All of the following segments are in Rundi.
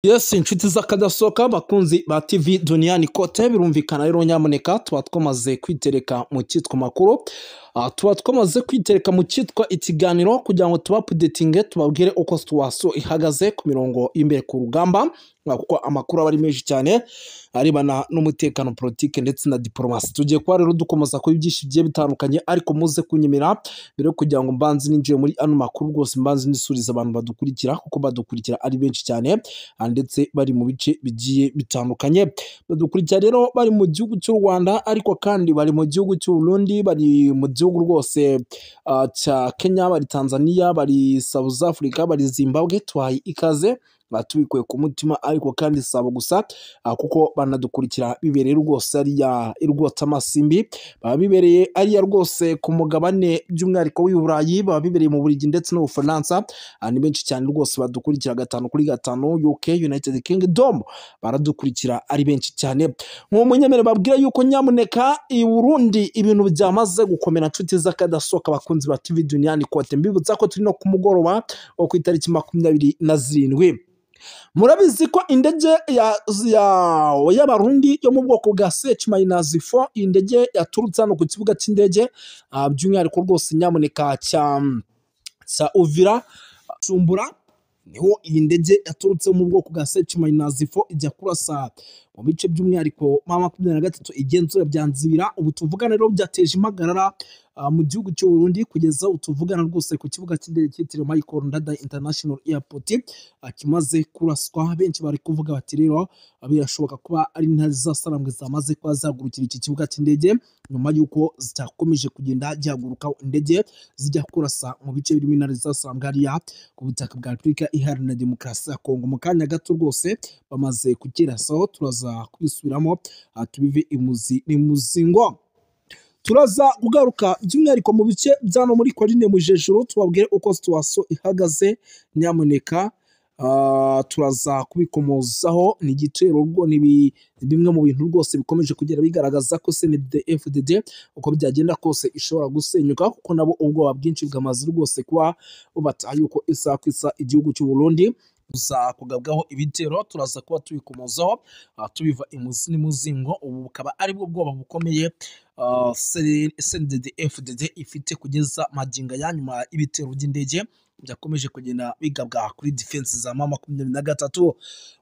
Yes, inshuti z'akadasohoka, bakunzi ba TV Duniani Kote, birumvikana rero nyamuneka tuba twamaze kwitereka mu cyitwa makuru, tuba twamaze kwitereka mu cyitwa ikiganiro kugira ngo tuba updatinge, tubabwire uko situation ihagaze ku mirongo y'imbere ku rugamba, kuko amakuru aba ari menshi cyane arebana n'umutekano, politike ndetse na diplomasi. Tugiye kuba rero dukomeza kuri byinshi bigiye bitandukanye, ariko muze kunyemera mbere yo kugira ngo mbanze ninjiye muri ano makuru rwose, mbanze nisuriza abantu badukurikira, kuko badukurikira ari benshi cyane, ndetse bari mu bice bigiye bitandukanye. Badukurikira rero bari mu gihugu cy'u Rwanda, ariko kandi bari mu gihugu cy'u Burundi, bari mu gihugu rwose cya Kenya, bari Tanzania, bari South Africa, bari Zimbabwe. Tuhaye ikaze tubikuye ku mutima, ariko kandi sabo gusa, kuko banadukurikira bibereye rwose ariya irwota amasimbi, baba bibereye ariya rwose ku mugabane by'umwihariko w'i Burayi, baba bibereye mu Bubiligi ndetse no Bufaransa. Ni benshi cyane rwose badukurikira 5 kuri 5, UK, United Kingdom, baradukurikira ari benshi cyane. Mu munyemere babwira yuko nyamuneka i Burundi ibintu byamaze gukomera. Nshuti z'akadasohoka, abakunzi ba TV Duniani Kote, mbibutsa ko turi no ku mugoroba wo ku itariki 27. Murabizi ko indege y'Abarundi yo mu bwoko bwa CH-4, indege yaturutse hano ku kibuga cy'indege, by'umwihariko rwose nyamuneka cya Uvira Bujumbura, niho iyi ndege yaturutse mu bwoko bwa CH-4 ijya kurasa mu bice by'umwihariko M23 igenzura bya Nzibira. Ubu tuvugana rero byateje impagarara mu gihugu cy'u Burundi. Kugeza ubu tuvugana rwose ku kibuga cy'indege cyitiriwe Michael Ndadaye International Airport kimaze kuraswa. Benshi bari kuvuga bati rero birashoboka kuba ari intare zasarambwe zamaze kuba zahagurukira iki kibuga cy'indege, nyuma y'uko zitakomeje kugenda gihaguruka indege zijya kurasa mu bice birimo intare zasarambwe hariya ku butaka bwa Repubulika Iharanira Demokarasi ya Kongo. Mu kanya gato rwose bamaze kukirasaho, turaza kubisubiramo, tubive imuzi n'imuzingo. Turaza kugaruka by'umwihariko mu bice bya no muri Colline Mujejuru, tubabwire uko situation ihagaze nyamuneka. Turaza kubikomozaho. Ni igitero rwo ni bimwe mu bintu rwose bikomeje kugenda bigaragaza ko CNDD-FDD uko byagenda kose ishobora gusenyuka, kuko nabo ubwoba bwinshi bwamaze rwose kuba bubataha yuko isaha ku isaha igihugu cy'u Burundi gusa kugabwaho ibitero. Turaza kuba tubikomozaho, tubiva imuzi n'imuzingo. Ubu bukaba ari bwo bwoba bukomeye CNDD-FDD ifite kugeza magingo ya nyuma y'ibitero by'indege byakomeje kugenda bigabwa kuri defense za M23.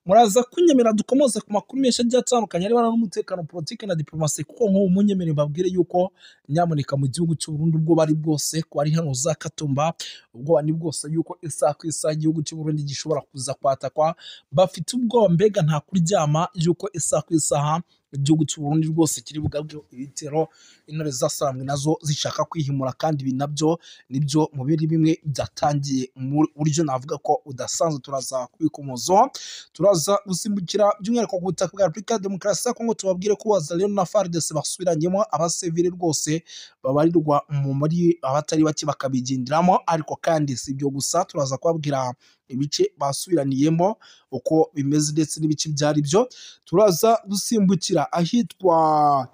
Muraza kunyemera dukomoze ku makuru menshi agiye atandukanye arebana n'umutekano, politike na diplomasi, kuko nk'ubu munyemere mbabwire yuko nyamuneka mu gihugu cy'u Burundi ubwo bari bwose ko ari hano za Katumba, ubwoba ni bwose yuko isaha ku isaha igihugu cy'u Burundi gishobora kuza kwatakwa. Bafite ubwoba, mbega nta kuryama, yuko isaha ku isaha igihugu cy'u Burundi rwose kiri bugabwe ibitero, intare zasarambwe nazo zishaka kwihimura. Kandi ibi nabyo nibyo mu biri bimwe byatangiye mu buryo navuga ko udasanzwe. Turaza kubikomozaho. Turaza gusimbukira by'umwihariko ku butaka bwa Repubulika ya Demokarasi ya Kongo, tubabwire ko Wazalendo na FARDC basubiranyemo, abasivile rwose babarirwa mu muri abatari bake bakabigenderamo. Ariko kandi si ibyo gusa, turaza kubabwira ibice basubiraniyemo uko bimeze ndetse n'ibice byari byo. Turaza gusimbukira ahitwa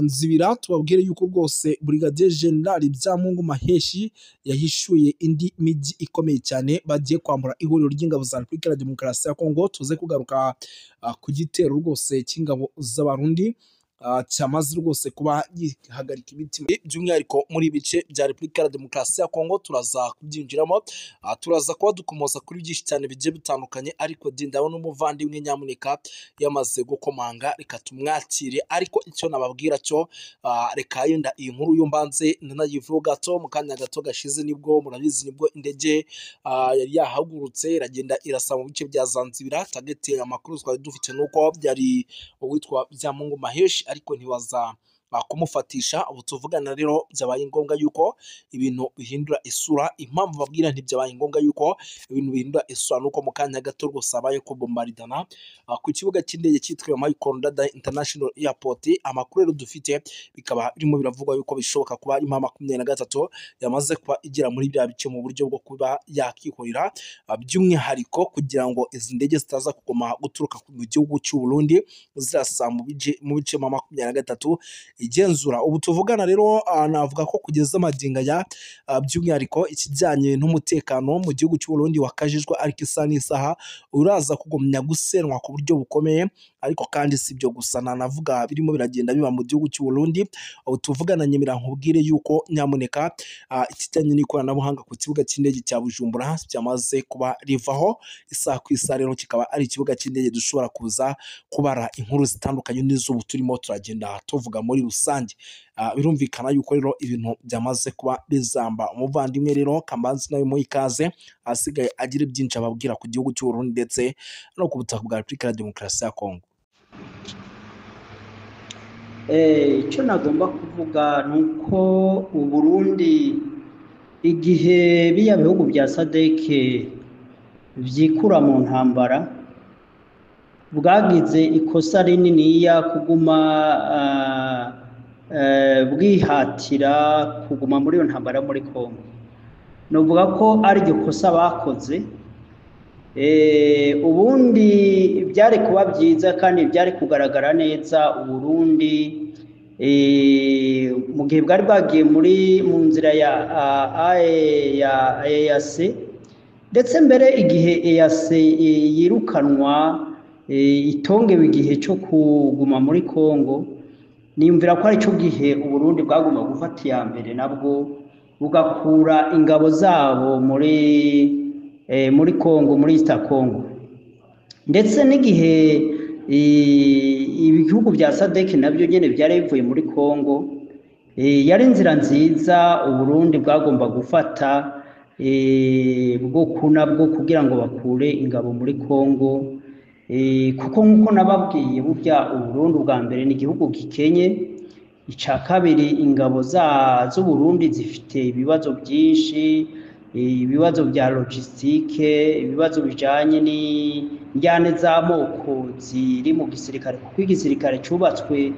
Nzibira, tubabwire yuko rwose Brigadier General Byamungu Maheshi yahishuye indi mijyi ikomeye cyane bagiye kwambura ihuriro ry'ingabo za Repubulika ya Demokarasi ya Kongo. Tuze kugaruka ku gitero rwose cy'ingabo z'Abarundi cyamaze rwose kuba gihagarika imitima by'umwihariko muri ibice bya Repubulika ya Demokarasi ya Kongo. Turaza kubyinjiramo, turaza kuba dukomoza kuri byinshi cyane bigiye bitandukanye. Ariko ndabona umuvandimwe nyamuneka yamaze gukomanga, reka tumwakire. Ariko icyo nababwira cyo, reka yenda iyi nkuru yo mbanze nanayivuga gato. Mu kanya gato gashize nibwo murabizi nibwo indege yari yahagurutse iragenda irasa mu bice bya Zanzibar. Target, amakuru twari dufite nuko byari uwitwa Byamungu Maheshi, ariko ntibaza kumufatisha. Ubu tuvugana rero byabaye ngombwa yuko ibintu bihindura isura. Impamvu babwira ntibyabaye ngombwa yuko ibintu bihindura isura nuko mu kanya gato rwose habaye ko bombardana ku kibuga cy'indege cyitwa Michael Ndadaye International Airport. Amakuru rero dufite bikaba birimo biravugwa yuko bishoboka kuba ari M23 yamaze kuba igera muri bya bice mu buryo bwo kuba yakihorera, by'umwihariko kugira ngo izi ndege zitaza kuguma guturuka mu gihugu cy'u Burundi zirasa mu bice M23. igenzura. Ubu tuvugana rero navuga ko kugeza magingo aya by'umwihariko ikijyanye n'umutekano mu gihugu cy'u Burundi wakajijwe, ariko isaha n'isaha uraza kugumya gusenwa ku buryo bukomeye. Ariko kandi si ibyo gusa, nanavuga birimo biragenda biba mu gihugu cy'u Burundi. Ubu tuvugana nyemera nkubwire yuko nyamuneka ikijyanye n'ikoranabuhanga ku kibuga cy'indege cya Bujumbura byamaze kuba rivaho isaha ku isaha. Rero kikaba ari ikibuga cy'indege dushobora kuza kubara inkuru zitandukanye n'izubu turimo turagenda tuvuga muri rusange. Birumvikana yuko rero ibintu byamaze kuba bizamba. Umuvandimwe rero Kambanzi nawe muha ikaze, asigaye agira byinshi ababwira ku gihugu cy'u Burundi ndetse no ku butaka bwa Repubulika ya Demokarasi ya Kongo. Icyo nagomba kuvuga ni uko Uburundi igihe biya bihugu bya SADC vyikura mu ntambara bwagize ikosa rininiya kuguma bwihatira kuguma muri iyo ntambara yo muri Kongo. Novuga ko ari iryo kosa bakoze. Ubundi byari kuba byiza kandi byari kugaragara neza Uburundi mu gihe bwari bwagiye muri mu nzira ya ya EAC, ndetse mbere igihe EAC yirukanwa itongewe igihe cyo kuguma muri Kongo, niyumvira ko ari cyo gihe Uburundi bwagomba gufata iya mbere nabwo bugakura ingabo zabo muri Kongo, muri East Congo. Ndetse n'igihe ibihugu bya SADC nabyo nyene byari bivuye muri Kongo, yari inzira nziza Uburundi bwagomba gufata bwo kunabwo kugira ngo bakure ingabo muri Kongo, kuko nkuko nababwiye burya Uburundi bwa mbere ni igihugu gikenye, ica kabiri ingabo z'Uburundi zifite ibibazo byinshi, ibibazo bya logistique, ibibazo bijanye n'injyane z'amoko ziri mu gisirikare, kuko igisirikare cubatswe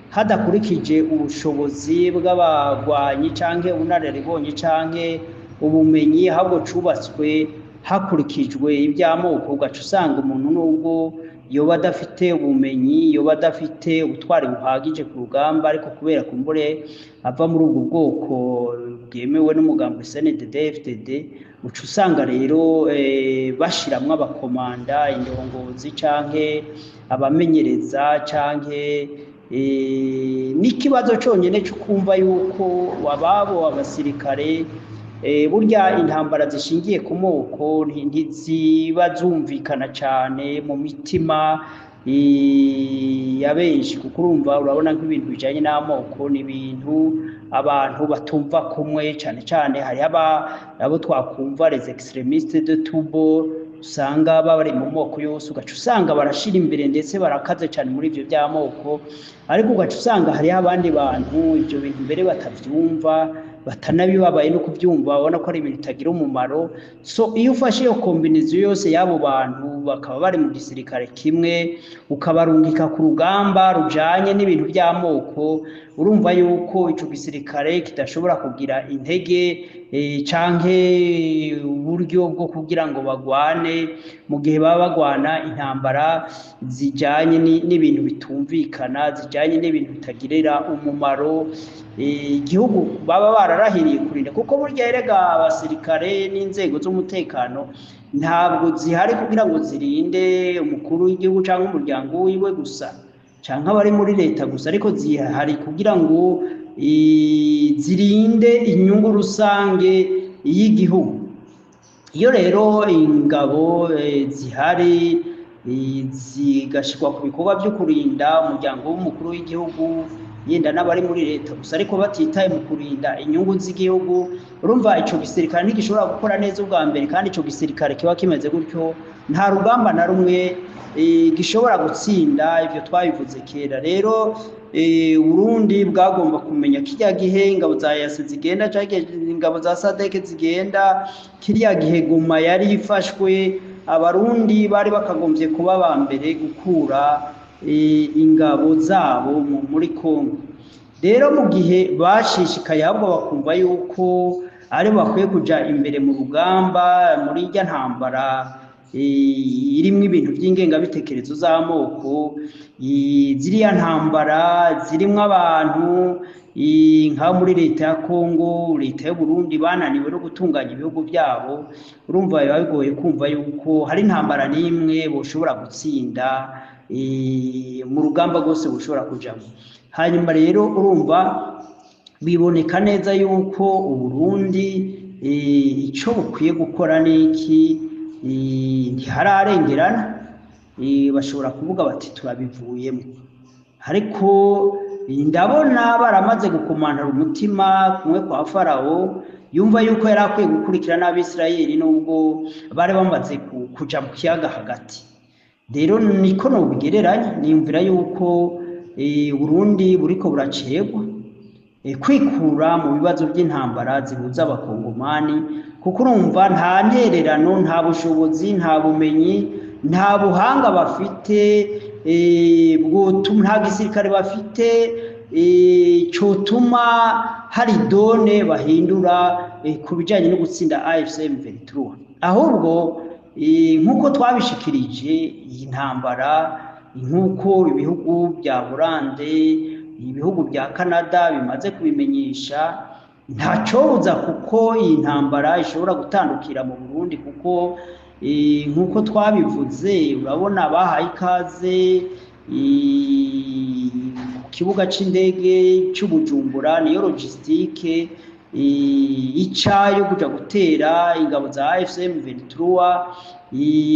hadakurikije ubushobozi bw'abagwanyi canke ubunararibonye canke ubumenyi, ahubwo cubatswe hakurikijwe iby'amoko. Ugaca usanga umuntu nubwo yoba adafite ubumenyi, yoba adafite ubutwari buhagije ku rugamba, ariko kubera kumbure ava muri ubwo bwoko bwemewe n'umugambi CNDD-FDD, uca usanga rero bashiramwo abakomanda, indongozi canke abamenyereza canke n'ikibazo conyene cyo kumva yuko wababo abasirikare. Burya intambara zishingiye ku moko ntiziba zumvikana cane mu mitima ya benshi, kuko urumva urabona nk'ibintu bijanye n'amoko ni ibintu abantu batumva kumwe, cane cane hariho abo twakumva les extrémistes de tubo, usanga bari mu moko yose, ugaca usanga barashira imbere ndetse barakaze cane muri ivyo by'amoko. Ariko ugaca usanga hariho abandi bantu ivyo bintu mbere batavyumva, batanabibabaye no kubyumva, babona ko ari ibintu bitagira umumaro. So iyo ufashe iyo combinaison yose y'abo bantu bakaba bari mu gisirikare kimwe, ukabarungika ku rugamba rujanye n'ibintu by'amoko, urumva yuko ico gisirikare kidashobora kugira intege canke uburyo bwo kugira ngo bagwane mu gihe baba bagwana intambara zijanye n'ibintu bitumvikana, zijanye n'ibintu bitagirira umumaro igihugu baba bararahiriye kurinda. Kuko burya erega abasirikare n'inzego z'umutekano ntabwo zihari kugira ngo zirinde umukuru w'igihugu cyangwa umuryango wiwe gusa canke abari muri leta gusa, ariko zihari kugira ngo zirinde inyungu rusange y'igihugu. Iyo rero ingabo zihari zigashirwa ku bikorwa byo kurinda umuryango w'umukuru w'igihugu yenda n'abari muri leta gusa, ariko batitaye mu kurinda inyungu z'igihugu, urumva ico gisirikare ntigishobora gukora neza ubwa mbere. Kandi ico gisirikare kiba kimeze gutyo nta rugamba na rumwe gishobora gutsinda, ivyo twabivuze kera. Rero Burundi bwagomba kumenya kirya gihe ingabo za EAC zigenda canke ingabo za SADC zigenda, kirya gihe Goma yari ifashwe, Abarundi bari bakagombye kuba ba mbere gukura ingabo zabo muri Kongo. Rero mu gihe bashishikaye ahubwo bakumva yuko ari bakwiye kuja imbere mu rugamba muri irya ntambara irimwo ibintu by'ingengabitekerezo z'amoko, ziriya ntambara zirimwo abantu nka muri leta ya Kongo, leta y'u Burundi bananiwe no gutunganya ibihugu byabo. Urumva biba bigoye kumva yuko hari intambara n'imwe boshobora gutsinda mu rugamba rwose boshobora kujamo. Hanyuma rero urumva biboneka neza yuko Uburundi ico bukwiye gukora niki, ntihararengerana, bashobora kuvuga bati turabivuyemo, ariko ndabona baramaze gukomantara umutima kumwe kwa Farawo, yumva yuko yari akwiye gukurikira n'Abisirayeli nubwo bari bamaze kuja mu kiyaga hagati. Rero niko nobigereranya, niyumvira yuko Burundi buriko buracegwa kwikura mu bibazo by'intambara zihuza abakongomani, kuko urumva nta ntererano, nta bushobozi, nta bumenyi, nta buhanga bafite, nta gisirikare bafite cotuma hari done bahindura ku bijanye no gutsinda AFC M23. Ahubwo nk'uko twabishikirije iyi ntambara, nk'uko ibihugu bya Holande, ibihugu bya Canada bimaze kubimenyesha, ntacobuza kuko iyi ntambara ishobora gutandukira mu Burundi, kuko nk'uko twabivuze urabona bahaye ikaze ku kibuga c'indege c'Ubujumbura, niyo logistique ica yo kuja gutera ingabo za AFC M23,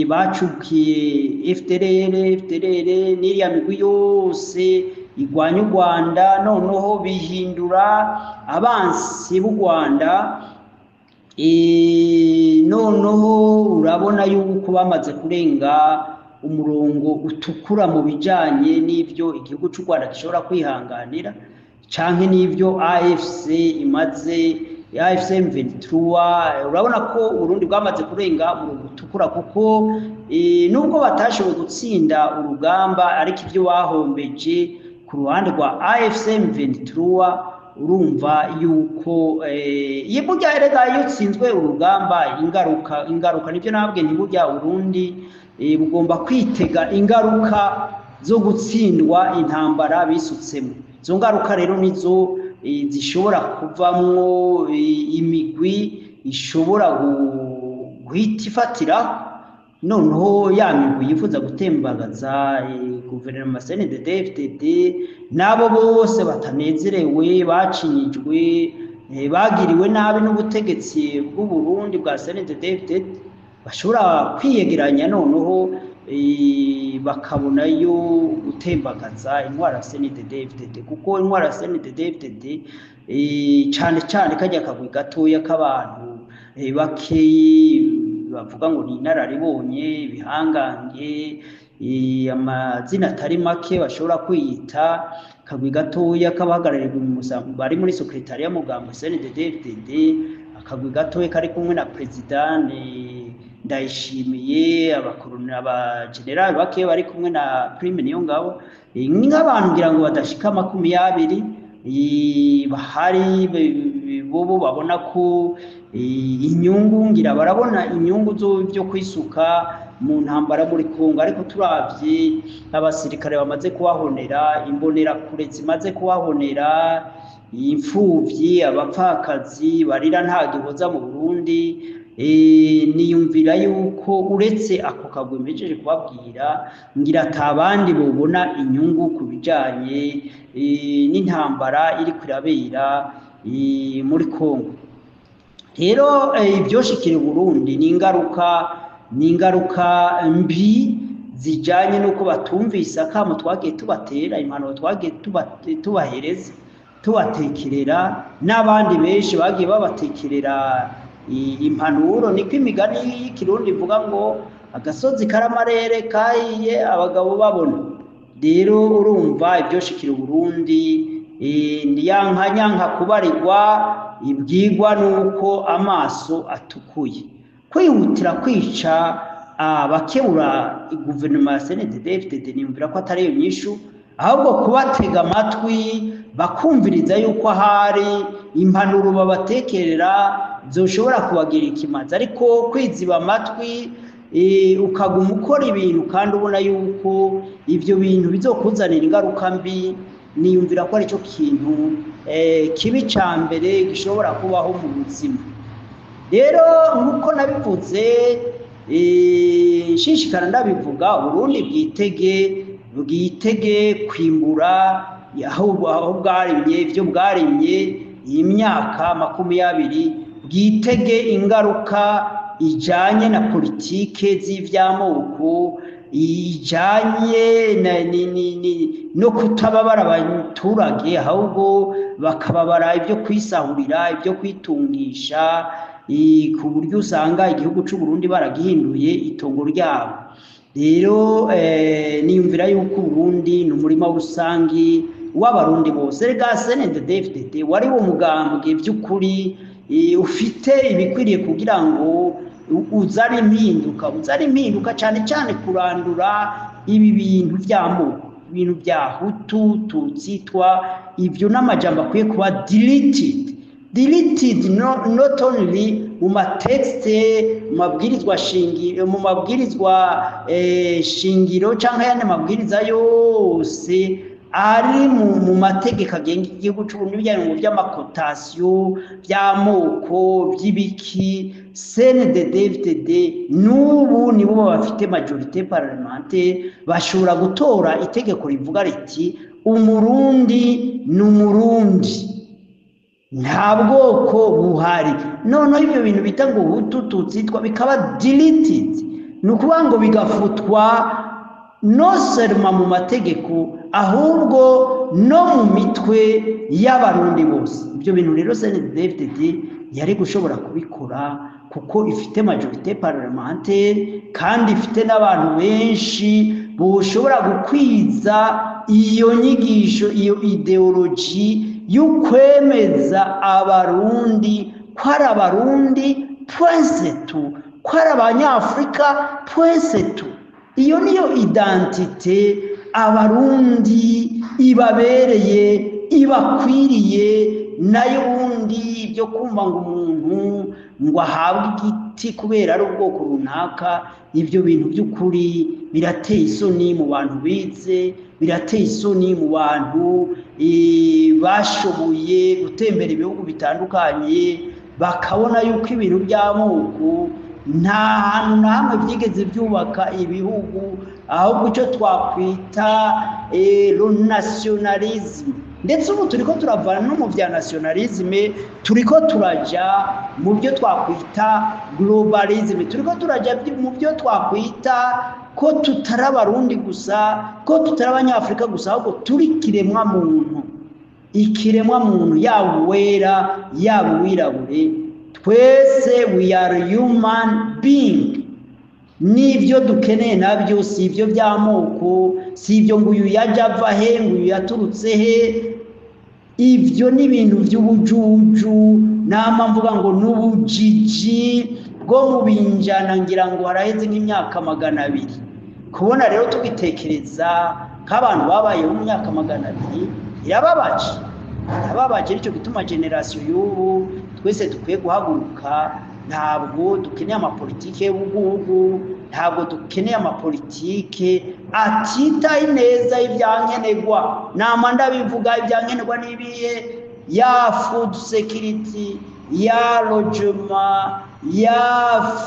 bacukiye FDLR, FDLR n'iriya migwi yose igwanya u Rwanda, noneho bihindura abansi b'u Rwanda. Noneho urabona yuko bamaze kurenga umurongo utukura mu bijanye n'ivyo igihugu c'u Rwanda gishobora kwihanganira, canke n'ivyo AFC imaze, AFC M23. Urabona ko Burundi bwamaze kurenga umurongo utukura, kuko nubwo batashoboye gutsinda urugamba, ariko ivyo bahombeje ku ruhande rwa AFC M23, urumva yuko burya erega iyo utsinzwe urugamba ingaruka nibyo nabwe ntiburya Burundi bugomba kwitega ingaruka zo gutsindwa intambara bisutsemo. Izo ngaruka rero nizo zishobora kuvamwo imigwi ishobora guhita ifatira noneho ya migwi yifuza gutembagaza guverinoma CNDD-FDD, n'abo bose batanezerewe, bacinyijwe, bagiriwe nabi n'ubutegetsi bw'u Burundi bwa CNDD-FDD, bashobora kwiyegeranya noneho bakabonayo gutembagaza intwara CNDD-FDD, kuko intwara CNDD-FDD cane cane kajya kagwi gatoya k'abantu bakeyi bavuga ngo ni inararibonye, ibihangange, amazina atari make bashobora kwiyita, kagwi gatoya k'abahagarariwe bari muri sekretariya mugambo CNDD-FDD, akagwi gatoya kari kumwe na president Ndayishimiye, abakoroni, abagenerali bake bari kumwe na Prime Niyongabo, nk'abantu ngira ngo badashika 20 bahari, bobo babona ko inyungu, ngira barabona inyungu zo kwisuka mu ntambara muri Kongo. Ariko turavye abasirikare bamaze kubahonera, imbonerakure zimaze kubahonera, imfuvyi, abapfakazi barira nta gihoza mu Burundi, niyumvira yuko uretse ako kagwi mpejeje kubabwira, ngira atabandi bobona inyungu ku bijanye n'intambara iriko irabera muri Kongo. Rero ibyoshikira Burundi ni ingaruka mbi zijanye nuko batumvise akamo twagiye tubatera, impanuro twagiye tubahereza, tubatekerera, n'abandi benshi bagiye babatekerera impanuro. Niko imigani y'ikirundi ivuga ngo agasozi karamarere kahiye abagabo babona. Rero urumva ibyoshikira Burundi ni yanka nyanka kubarirwa, ibwirwa nuko amaso atukuye. Kwihutira kwica abakebura guverinoma ya CNDD-FDD niyumvira ko atari iyo nyishu, ahubwo kubatega amatwi bakumviriza yuko ahari impanuro babatekerera zoshobora kubagira ikimazi. Ariko kwiziba amatwi ukaguma ukora ibintu kandi ubona yuko ibyo bintu bizokuzanira ingaruka mbi, niyumvira ko aricyo kintu kibi ca mbere gishobora kubaho mu buzima. Rero nk'uko nabivuze, nshishikara ndabivuga, Burundi bwitege kwimbura aho bwarimye, ibyo bwarimye iyi myaka 20, bwitege ingaruka ijanye na politike z'ivy'amoko, ijanye no kutababara abaturage, ahubwo bakababara ibyo kwisahurira, ibyo kwitungisha, ku buryo usanga igihugu c'u Burundi baragihinduye itongo ryabo. Rero niyumvira yuko Burundi ni umurima rusangi w'abarundi bose. Rega CNDD-FDD wari wo mugambwe by'ukuri ufite ibikwiriye kugira ngo uzare impinduka, cyane cyane kurandura ibi bintu by'amoko, ibintu bya Hutu, Tutsi, Twa, ibyo n'amajambo akwiye kuba deleted, not only mu matexte, mu mabwirizwa shingiro, mu mabwirizwa shingiro canke ayandi mabwiriza yose ari mu mategeko agenga igihugu c'Uburundi, bijyanye ngo vy'amakotasiyo, vy'amoko, vy'ibiki. CNDD-FDD n'ubu nibo bafite majorité parlementaire, bashobora gutora itegeko rivuga riti umurundi ni umurundi, nta bwoko buhari. Noneho ibyo bintu bita ngo Hutu, Tutsi, Twa bikaba deleted, ni ukuvuga ngo bigafutwa non seulement mu mategeko, ahubwo no mu mitwe y'abarundi bose. Ibyo bintu rero CNDD-FDD yari gushobora kubikora kuko ifite majorité parlementaire, kandi ifite n'abantu benshi boshobora gukwiza iyo nyigisho, iyo idéologie y'ukwemeza abarundi ko ari abarundi point c'est tout, ko ari abanyafurika point c'est tout. Iyo niyo identité abarundi ibabereye, ibakwiriye. Nayo ubundi ibyo kumva ngo umuntu ngo ahabwe igiti kubera ari ubwoko runaka, ibyo bintu by'ukuri birateye isoni mu bantu bize, birateye isoni mu bantu bashoboye gutembera ibihugu bitandukanye, bakabona yuko ibintu by'amoko nta hantu na hamwe byigeze byubaka ibihugu, ahubwo icyo twakwita nationalisme. Ndetse ubu turiko turavana no mu bya nationalisme, turiko turaja mu byo twakwita globalisme, turiko turaja mu byo twakwita ko tutari abarundi gusa, ko tutari abanyafurika gusa, ahubwo turi kiremwa muntu, ikiremwa muntu, yaba uwera yaba uwirabure, twese we are human being. N'ibyo dukeneye nabyo si ibyo by'amoko, si ibyo ngo uyu yajya ava he, ngo uyu yaturutse he. Ibyo ni ibintu by'ubujuju, nama mvuga ngo n'ubujiji bwo mu binjana, ngira ngo haraheze nk'imyaka 200. Kubona rero tugitekereza nk'abantu babayeho mu myaka 200 irababaje, irababaje. Nicyo gituma génération y'ubu twese dukwiye guhaguruka. Ntabwo dukeneye amapolitike y'ubugugu, ntabwo dukeneye amapolitike atitaye neza ibyankenerwa. Nama ndabivuga, ibyankenerwa n'ibihe? Ya food security, ya logement, ya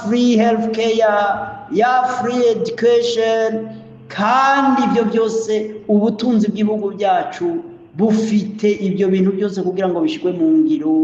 free health care, ya free education. Kandi ibyo byose, ubutunzi bw'ibihugu byacu bufite ibyo bintu byose kugira ngo bishyirwe mu ngiro,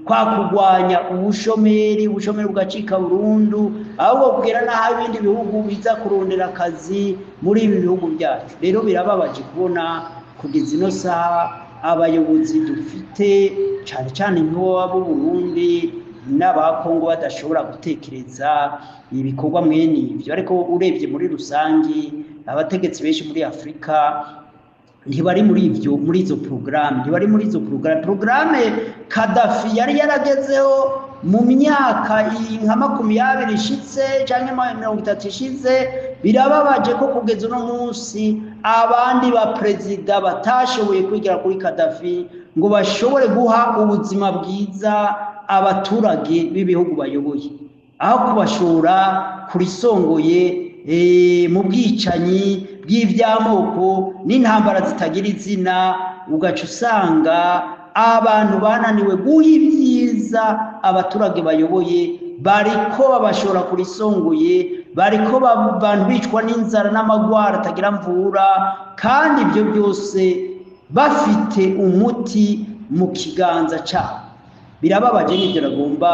kwa kurwanya ubushomeri, ubushomeri bugacika burundu, ahubwo kugera n'aho ibindi bihugu biza kurondera akazi muri ibi bihugu byacu. Rero birababaje kubona kugeza ino saha abayobozi dufite, cyane cyane nk'uwo b'u Burundi n'aba Kongo, badashobora gutekereza ibikorwa mwene ibyo. Ariko urebye muri rusange, abategetsi benshi muri Afurika ntibari muri ibyo, muri izo porogaramu, ntibari muri izo porogaramu. Porogaramu Kadafi yari yaragezeho mu myaka nka 20 ishitse cyangwa 30 ishize, birababaje ko kugeza uno munsi abandi ba perezida batashoboye kwigira kuri Kadafi ngo bashobore guha ubuzima bwiza abaturage b'ibihugu bayoboye, aho kubashora. kurisongoye mu bwicanyi bw'ivy'amoko n'intambara zitagira izina, ugaca usanga abantu bananiwe guha ibyiza abaturage bayoboye, bariko babashora kurisongoye, bariko abantu bicwa n'inzara n'amagwara atagira mvura, kandi ibyo byose bafite umuti mu kiganza cyabo. Birababaje, n'ibyo nagomba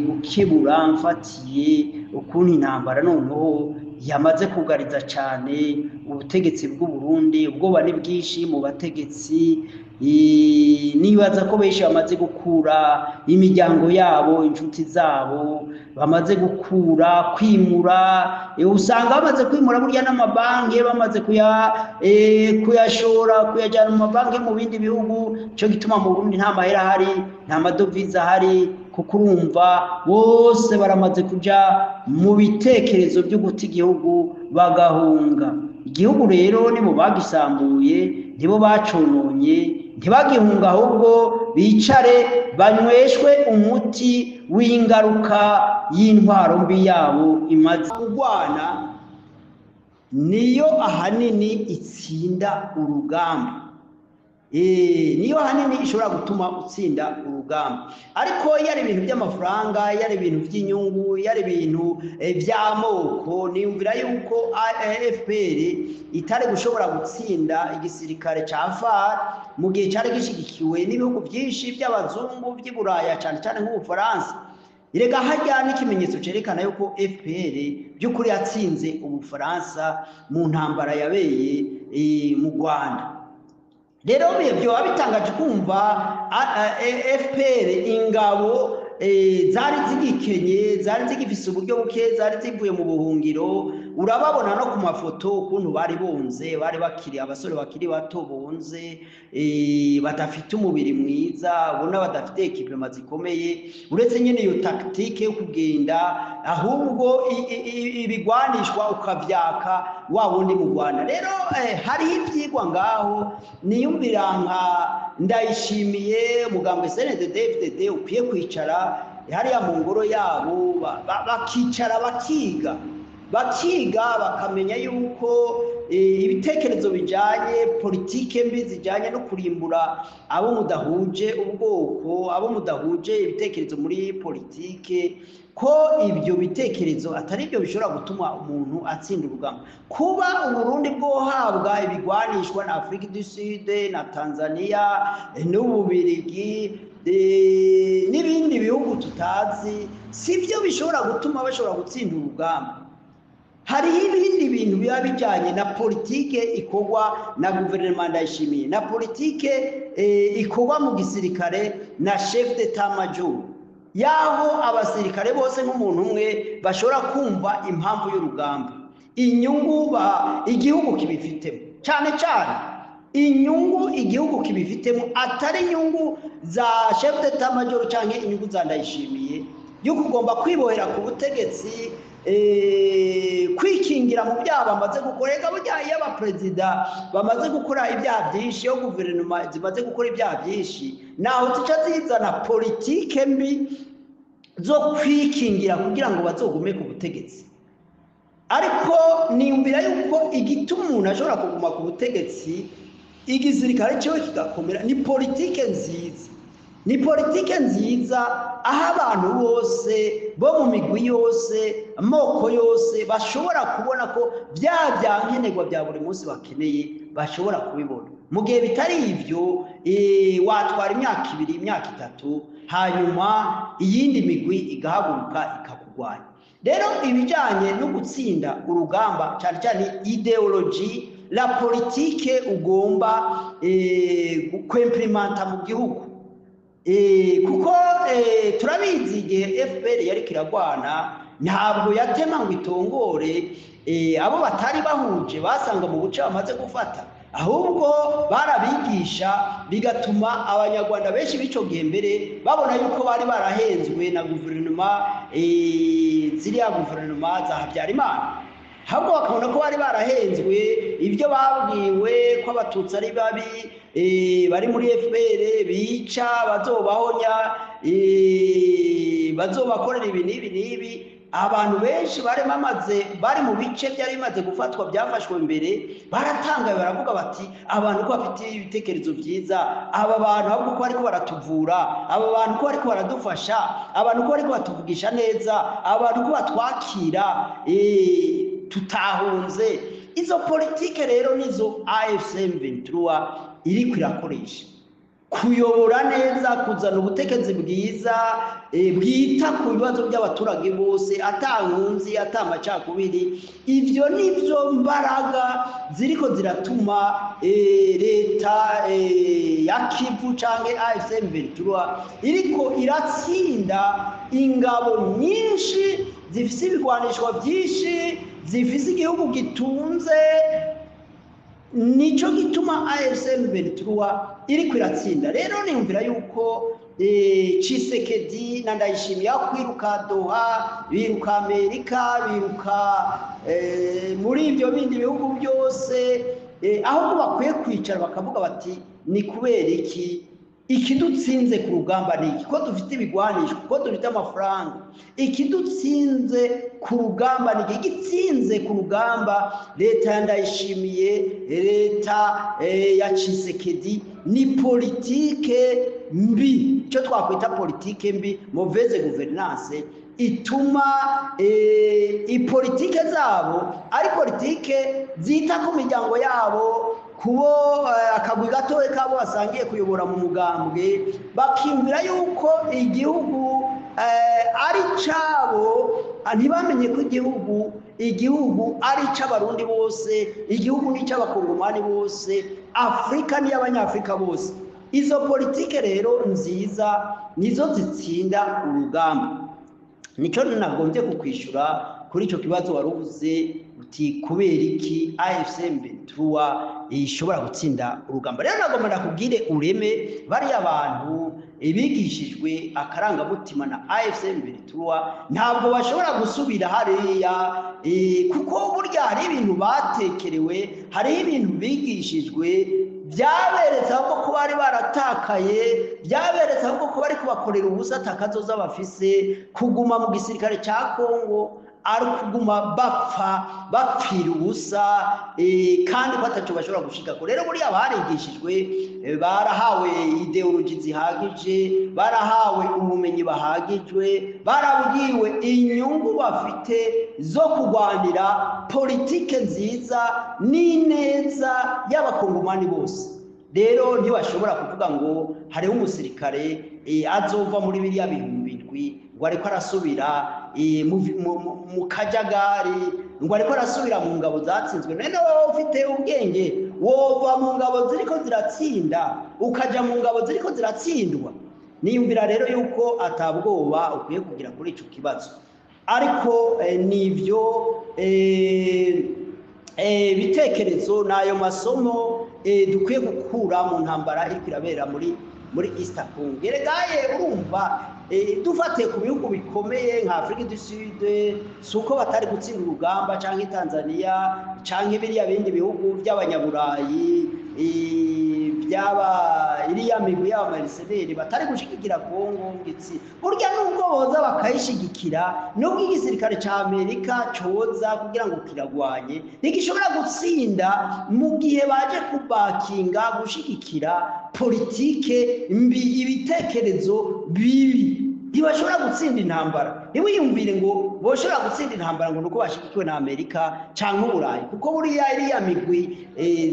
gukebura mfatiye ukuntu intambara noneho yamaze kugariza cyane ubutegetsi bw'u Burundi. Ubwoba ni bwinshi mu bategetsi, nibaza ko benshi bamaze gukura imiryango yabo, inshuti zabo bamaze gukura, kwimura, usanga bamaze kwimura burya n'amabanki bamaze kuyashora, kuyajyana mu mabanki mu bindi bihugu. Cyo gituma mu Burundi nta mahera ahari, nta madovize ahari, kuko urumva bose baramaze kuja mu bitekerezo byo guta igihugu bagahunga igihugu. Rero nibo bagisambuye, nibo bacononye, ntibagihunga, ahubwo bicare banyweshwe umuti w'ingaruka y'intwaro mbi yabo imaze kurwana. Niyo ahanini itsinda urugamba, niyo ahanini ishobora gutuma utsinda urugamba. Ariko iyo ari ibintu by'amafaranga, iyo ari ibintu by'inyungu, iyo ari ibintu by'amoko, niyumvira yuko FPR itari gushobora gutsinda igisirikare ca FAR mu gihe cyari gishyigikiwe n'ibihugu byinshi by'abazungu by'i Buraya, cyane cyane nk'Ubufaransa. Erega hajya n'ikimenyetso cyerekana yuko FPR by'ukuri yatsinze Ubufaransa mu ntambara yabeye mu Rwanda. Rero byoba bitangaje kumva FPR, ingabo zari zigikenye, zari zigifise uburyo buke, zari zivuye mu buhungiro. Urababona no ku mafoto ukuntu bari bonze, bari bakiri abasore bakiri bato bonze, badafite umubiri mwiza, ubona badafite équipement zikomeye, uretse nyine iyo tactique yo kugenda ahubwo ibigwanishwa ukavyaka wa wundi mu Rwanda. Rero hariho ivyigwa ngaho niyumvira nka Ndayishimiye, mugambwe CNDD-FDD ukwiye kwicara hariya mu ngoro yabo, bakicara bakiga, bakamenya yuko ibitekerezo bijanye politike mbi zijanye no kurimbura abo mudahuje ubwoko, abo mudahuje ibitekerezo muri politike, ko ibyo bitekerezo atari byo bishobora gutuma umuntu atsinda urugamba. Kuba Uburundi bwohabwa ibigwanishwa na Afrique du Sud na Tanzania n'Ububirigi n'ibindi bihugu tutazi, si byo bishobora gutuma bashobora gutsinda urugamba. Hariho ibindi bintu biba bijyanye na politike ikorwa na guverinoma Ndayishimiye, na politike ikorwa mu gisirikare na chef d'état major, yaho abasirikare bose nk'umuntu umwe bashobora kumva impamvu y'urugamba, inyungu igihugu kibifitemo, cyane cyane inyungu igihugu kibifitemo, atari inyungu za chef d'état major cyangwa inyungu za Ndayishimiye yuko ugomba kwibohera ku butegetsi, kwikingira mu byaha bamaze gukora. Reka burya iyo abaperezida bamaze gukora ibyaha byinshi, iyo guverinoma zimaze gukora ibyaha byinshi, naho zica zizana politike mbi zo kwikingira kugira ngo bazogume ku butegetsi. Ariko niyumvira yuko igituma umuntu ashobora kuguma ku butegetsi, igisirikare cyiwe kigakomera, ni politike nziza, ni politike nziza aho abantu bose bo mu migwi yose, amoko yose, bashobora kubona ko bya byankenerwa bya buri munsi bakeneye bashobora kubibona. Mu gihe bitari ibyo, watwara imyaka 2, imyaka 3, hanyuma iyindi migwi igahaguruka ikakugwanya. Rero ibijyanye no gutsinda urugamba, cyane cyane idéologie, la politique ugomba kw'implémenta mu gihugu, kuko turabizi igihe FPR yari kiragwana, ntabwo yatema ngo itongore abo batari bahuje basanga mu buce bamaze gufata, ahubwo barabigisha, bigatuma Abanyarwanda benshi b'ico gihe mbere babona yuko bari barahenzwe na guverinoma, ziriya guverinoma za Habyarimana, ahubwo bakabona ko bari barahenzwe ibyo babwiwe ko Abatutsi ari babi, bari muri FPR, bica, bazobahonya, bazobakorera ibi n'ibi n'ibi. Abantu benshi bari bamaze, bari mu bice byari bimaze gufatwa, byafashwe mbere, baratangaye, baravuga bati: "Abantu ko bafite ibitekerezo byiza, aba bantu ahubwo ko bariko baratuvura, aba bantu ko bariko baradufasha, abantu ko bariko batuvugisha neza, abantu ko batwakira, tutahunze." Izo politike rero nizo AFC M23 iriko irakoresha: kuyobora neza, kuzana ubutegetsi bwiza, bwita ku bibazo by'abaturage bose, ata nkunzi, ata amacakubiri. Ivyo nivyo mbaraga ziriko ziratuma leta ya Kivu canke AFC M23 iriko iratsinda ingabo nyinshi zifise ibigwanishwa byinshi, zifise igihugu gitunze. Nico gituma AFC M23 iriko iratsinda. Rero niyumvira yuko Tshisekedi na Ndayishimiye, aho kwiruka Doha, biruka Amerika, biruka muri ibyo bindi bihugu byose, ahubwo bakwiye kwicara bakavuga bati: "Ni kubera iki ikidutsinze ku rugamba ni iki? Ko dufite ibigwanishwa, ko dufite amafaranga, ikidutsinze ku rugamba ni iki?" Igitsinze ku rugamba leta ya Ndayishimiye, leta ya Tshisekedi, ni politike mbi, icyo twakwita politike mbi, mauvaise gouvernance, ituma ipolitike zabo ari politike zita ku miryango yabo, kubo akagwi gatoya kabo basangiye kuyobora mu mugambwe, bakiyumvira yuko igihugu ari cabo. Ntibamenye ko igihugu ari ic'Abarundi bose, igihugu ni ic'Abakongomani bose, Afurika ni iy'Abanyafurika bose. Izo politike rero nziza nizo zitsinda urugamba. Nico nagombye kukwishura kuri ico kibazo wari uvuze uti: "Kubera iki AFC M23 ishobora gutsinda urugamba?" Rero nagomba ndakubwire ureme bariya bantu bigishijwe akarangamutima na AFC M23 ntabwo bashobora gusubira hariya, kuko burya hari ibintu batekerewe, hariho ibintu bigishijwe byaberetse ahubwo ko bari baratakaye, byaberetse ahubwo ko bari kubakorera ubusa, atakazoza bafise. Kuguma mu gisirikare cya Kongo ari ukuguma bapfa, bapfira ubusa, kandi ko ataco bashobora gushikako. Rero buriya barigishijwe, barahawe idéologie zihagije, barahawe ubumenyi bahagijwe, barabwiwe inyungu bafite zo kurwanira politike nziza n'ineza y'Abakongomani bose. Rero ntibashobora kuvuga ngo hariho umusirikare azova muri biriya 7000 ngo ariko arasubira mu kajagari, ngo ariko arasubira mu ngabo zatsinzwe. None wowe ufite ubwenge wova mu ngabo ziriko ziratsinda ukaja mu ngabo ziriko ziratsindwa? Niyumvira rero yuko atabwoba ukwiye kugira kuri ico kibazo. Ariko nivyo bitekerezo n'ayo masomo dukwiye gukura mu ntambara iriko irabera muri East Congo. Eregaye urumva, dufatiye ku bihugu bikomeye nka Afrique du Sud, si uko batari gutsinda urugamba, canke Tanzania, canke biriya bindi bihugu by'Abanyaburayi, byaba iriya migwi y'aba mercenaires batari gushigikira Kongo ngitsi. Burya nubwo boza bakayishigikira, nubwo igisirikare ca Amerika coza kugira ngo kiragwanye, ntigishobora gutsinda mu gihe baje kubakinga, gushigikira politike mbi, ibitekerezo bibi. Ntibashobora gutsinda intambara. Ntiwiyumvire ngo boshobora gutsinda intambara ngo nuko bashigikiwe na Amerika canke Uburayi, kuko buriya iriya migwi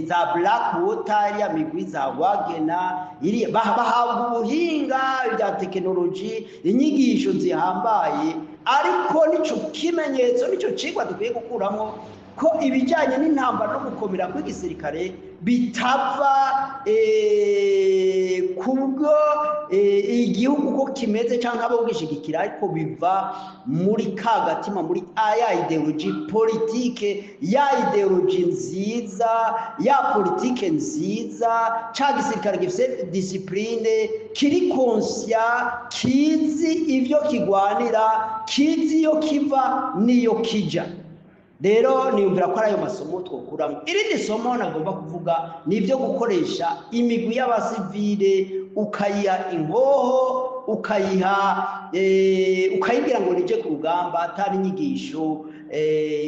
za Black Water, iriya migwi za Wagner, iriya bahabwa ubuhinga bya tekinoloji, inyigisho zihambaye. Ariko nico kimenyetso, nico cigwa dukwiye gukuramo, ko ibijyanye n'intambara no gukomera kw'igisirikare bitava kubwo igihugu uko kimeze cyangwa abo gishigikira, ariko biva muri ka gatima, muri ya idéologie politike, ya idéologie nziza, ya politike nziza, ca gisirikare gifise discipline, kiri conscient, kizi ivyo kigwanira, kizi iyo kiva n'iyo kija. Rero niyumvira ko ari ayo masomo twokuramo. Irindi somo nagomba kuvuga ni ibyo gukoresha imigwi y'abasivile ukayiha inkoho. ukayiha ukayibwira ngo nije ku rugamba atari inyigisho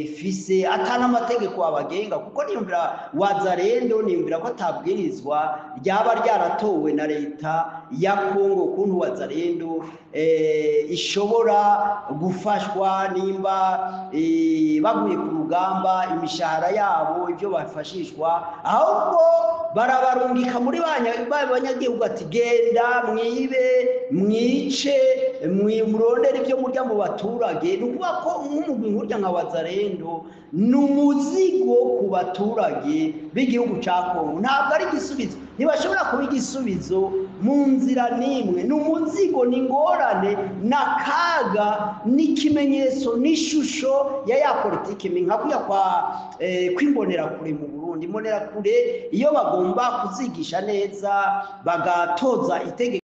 ifise, atari amategeko abagenga, kuko niyumvira Wazalendo, niyumvira ko atabwirizwa ryaba ryaratowe na leta ya Kongo ukuntu Wazalendo ishobora gufashwa nimba baguye ku rugamba, imishahara yabo, ibyo bafashishwa, ahubwo barabarungika muri banyagihugu ati genda mwibe, mwice, murondere ibyo murya mu baturage. Ni ukuvuga ko nk'umugwi nkurya nka Wazalendo ni umuzigo ku baturage b'igihugu cya Kongo, ntabwo ari igisubizo, ntibashobora kuba igisubizo mu nzira n'imwe. Ni umuzigo, ni ingorane, ni akaga, ni ikimenyetso, n'ishusho ya politiki mbi nka kuriya kwa kw'imbonerakure mu Burundi. Imbonerakure iyo bagomba kuzigisha neza bagatoza itegeko.